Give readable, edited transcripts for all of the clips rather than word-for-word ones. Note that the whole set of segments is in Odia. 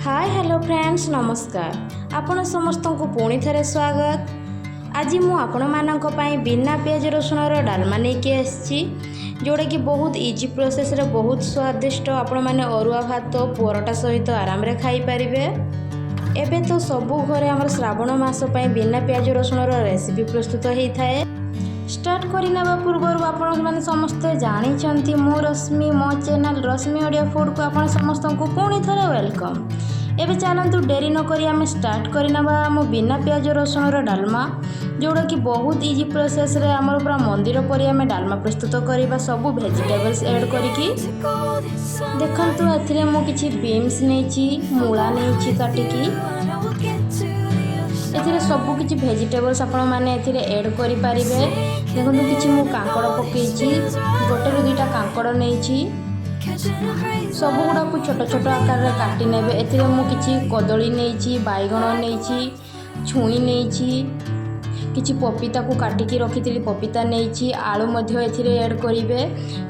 ହାଏ, ହ୍ୟାଲୋ ଫ୍ରେଣ୍ଡସ୍, ନମସ୍କାର। ଆପଣ ସମସ୍ତଙ୍କୁ ପୁଣି ଥରେ ସ୍ୱାଗତ। ଆଜି ମୁଁ ଆପଣମାନଙ୍କ ପାଇଁ ବିନା ପିଆଜ ରସୁଣର ଡାଲମା ନେଇକି ଆସିଛି, ଯେଉଁଟାକି ବହୁତ ଇଜି ପ୍ରୋସେସ୍ରେ ବହୁତ ସ୍ୱାଦିଷ୍ଟ। ଆପଣମାନେ ଅରୁଆ ଭାତ, ପରଟା ସହିତ ଆରାମରେ ଖାଇପାରିବେ। ଏବେ ତ ସବୁ ଘରେ ଆମର ଶ୍ରାବଣ ମାସ ପାଇଁ ବିନା ପିଆଜ ରସୁଣର ରେସିପି ପ୍ରସ୍ତୁତ ହେଇଥାଏ। ଷ୍ଟାର୍ଟ କରିନେବା ପୂର୍ବରୁ ଆପଣମାନେ ସମସ୍ତେ ଜାଣିଛନ୍ତି, ମୁଁ ରଶ୍ମି, ମୋ ଚ୍ୟାନେଲ୍ ରଶ୍ମି ଓଡ଼ିଆ ଫୁଡ଼କୁ ଆପଣ ସମସ୍ତଙ୍କୁ ପୁଣି ଥରେ welcome. ଏବେ ଚାଲନ୍ତୁ, ଡେରି ନକରି ଆମେ ଷ୍ଟାର୍ଟ କରିନେବା ଆମ ବିନା ପିଆଜ ରସୁଣର ଡାଲମା, ଯେଉଁଟାକି ବହୁତ ଇଜି ପ୍ରୋସେସ୍ରେ ଆମର ପୁରା ମନ୍ଦିର ପରି ଆମେ ଡାଲମା ପ୍ରସ୍ତୁତ କରିବା, ସବୁ ଭେଜିଟେବଲ୍ସ ଏଡ଼୍ କରିକି। ଦେଖନ୍ତୁ, ଏଥିରେ ମୁଁ କିଛି ବିନ୍ସ ନେଇଛି, ମୂଳା ନେଇଛି କାଟିକି। ଏଥିରେ ସବୁ କିଛି ଭେଜିଟେବଲ୍ସ ଆପଣମାନେ ଏଥିରେ ଏଡ଼୍ କରିପାରିବେ। ଦେଖନ୍ତୁ, କିଛି ମୁଁ କାଙ୍କଡ଼ ପକେଇଛି, ଗୋଟେରୁ ଦୁଇଟା କାଙ୍କଡ଼ ନେଇଛି। ସବୁ ଗୁଡ଼ାକୁ ଛୋଟ ଛୋଟ ଆକାରରେ କାଟି ନେବେ। ଏଥିରେ ମୁଁ କିଛି କଦଳୀ ନେଇଛି, ବାଇଗଣ ନେଇଛି, ଛୁଇଁ ନେଇଛି, କିଛି ପପିତାକୁ କାଟିକି ରଖିଥିଲି, ପପିତା ନେଇଛି। ଆଳୁ ମଧ୍ୟ ଏଥିରେ ଏଡ଼୍ କରିବେ।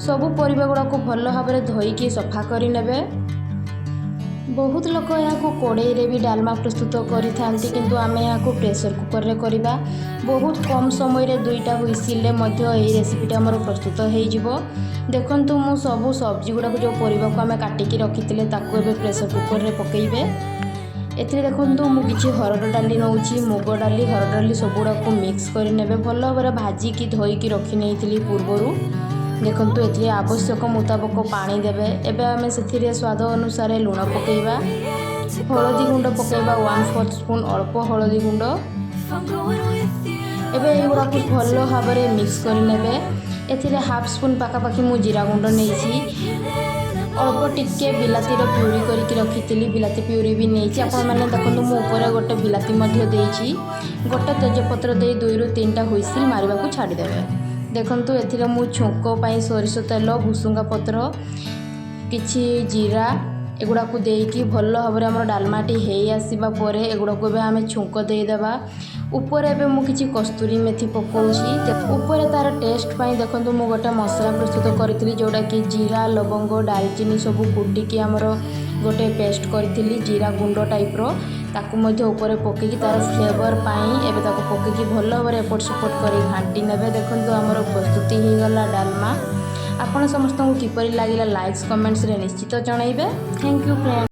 ସବୁ ପରିବା ଗୁଡ଼ାକୁ ଭଲ ଭାବରେ ଧୋଇକି ସଫା କରିନେବେ। ବହୁତ ଲୋକ ଏହାକୁ କଡ଼େଇରେ ବି ଡାଲମା ପ୍ରସ୍ତୁତ କରିଥାନ୍ତି, କିନ୍ତୁ ଆମେ ଏହାକୁ ପ୍ରେସର କୁକରରେ କରିବା। ବହୁତ କମ୍ ସମୟରେ ଦୁଇଟା ହୁଇସିଲରେ ମଧ୍ୟ ଏହି ରେସିପିଟା ଆମର ପ୍ରସ୍ତୁତ ହେଇଯିବ। ଦେଖନ୍ତୁ, ମୁଁ ସବୁ ସବଜି ଗୁଡ଼ାକୁ, ଯେଉଁ ପରିବାକୁ ଆମେ କାଟିକି ରଖିଥିଲେ, ତାକୁ ଏବେ ପ୍ରେସର କୁକରରେ ପକାଇବେ। ଏଥିରେ ଦେଖନ୍ତୁ, ମୁଁ କିଛି ହରଡ଼ ଡାଲି ନେଉଛି, ମୁଗ ଡାଲି, ହରଡ଼ ଡାଲି ସବୁଗୁଡ଼ାକୁ ମିକ୍ସ କରିନେବେ। ଭଲ ଭାବରେ ଭାଜିକି ଧୋଇକି ରଖି ନେଇଥିଲି ପୂର୍ବରୁ। ଦେଖନ୍ତୁ, ଏଥିରେ ଆବଶ୍ୟକ ମୁତାବକ ପାଣି ଦେବେ। ଏବେ ଆମେ ସେଥିରେ ସ୍ୱାଦ ଅନୁସାରେ ଲୁଣ ପକାଇବା, ହଳଦୀ ଗୁଣ୍ଡ ପକାଇବା 1/4 ସ୍ପୁନ୍, ଅଳ୍ପ ହଳଦୀ ଗୁଣ୍ଡ। ଏବେ ଏଇଗୁଡ଼ାକୁ ଭଲ ଭାବରେ ମିକ୍ସ କରିନେବେ। ଏଥିରେ ହାଫ୍ ସ୍ପୁନ୍ ପାଖାପାଖି ମୁଁ ଜିରା ଗୁଣ୍ଡ ନେଇଛି। ଅଳ୍ପ ଟିକେ ବିଲାତିର ପ୍ୟୁରି କରିକି ରଖିଥିଲି, ବିଲାତି ପ୍ୟୁରି ବି ନେଇଛି। ଆପଣମାନେ ଦେଖନ୍ତୁ, ମୁଁ ଉପରେ ଗୋଟେ ବିଲାତି ମଧ୍ୟ ଦେଇଛି। ଗୋଟେ ତେଜପତ୍ର ଦେଇ ଦୁଇରୁ ତିନିଟା ହୁଇସିଲ୍ ମାରିବାକୁ ଛାଡ଼ିଦେବେ। ଦେଖନ୍ତୁ, ଏଥିରେ ମୁଁ ଛୁଙ୍କ ପାଇଁ ସୋରିଷ ତେଲ, ଭୁସୁଙ୍ଗା ପତ୍ର, କିଛି ଜିରା ଏଗୁଡ଼ାକୁ ଦେଇକି ଭଲ ଭାବରେ ଆମର ଡାଲମାଟି ହେଇ ଆସିବା ପରେ ଏଗୁଡ଼ାକୁ ଏବେ ଆମେ ଛୁଙ୍କ ଦେଇଦେବା। ଉପରେ ଏବେ ମୁଁ କିଛି କସ୍ତୁରୀ ମେଥି ପକାଉଛି ଉପରେ ତା'ର ଟେଷ୍ଟ ପାଇଁ। ଦେଖନ୍ତୁ, ମୁଁ ଗୋଟେ ମସଲା ପ୍ରସ୍ତୁତ କରିଥିଲି, ଯେଉଁଟାକି ଜିରା, ଲବଙ୍ଗ, ଡାଲଚିନି ସବୁ କୁଟିକି ଆମର ଗୋଟେ ପେଷ୍ଟ କରିଥିଲି, ଜିରା ଗୁଣ୍ଡ ଟାଇପ୍ର। ତାକୁ ମଧ୍ୟ ଉପରେ ପକାଇକି ତା'ର ଫ୍ଲେଭର୍ ପାଇଁ ଏବେ ତାକୁ ପକାଇକି ଭଲ ଭାବରେ ଏପଟ ସେପଟ କରି ଘାଣ୍ଟି ନେବେ। ଦେଖନ୍ତୁ, ଆମର ପ୍ରସ୍ତୁତି ହେଇଗଲା ଡାଲମା। ଆପଣ ସମସ୍ତଙ୍କୁ କିପରି ଲାଗିଲା, ଲାଇକ୍ସ, କମେଣ୍ଟସରେ ନିଶ୍ଚିତ ଜଣାଇବେ। Thank you friend.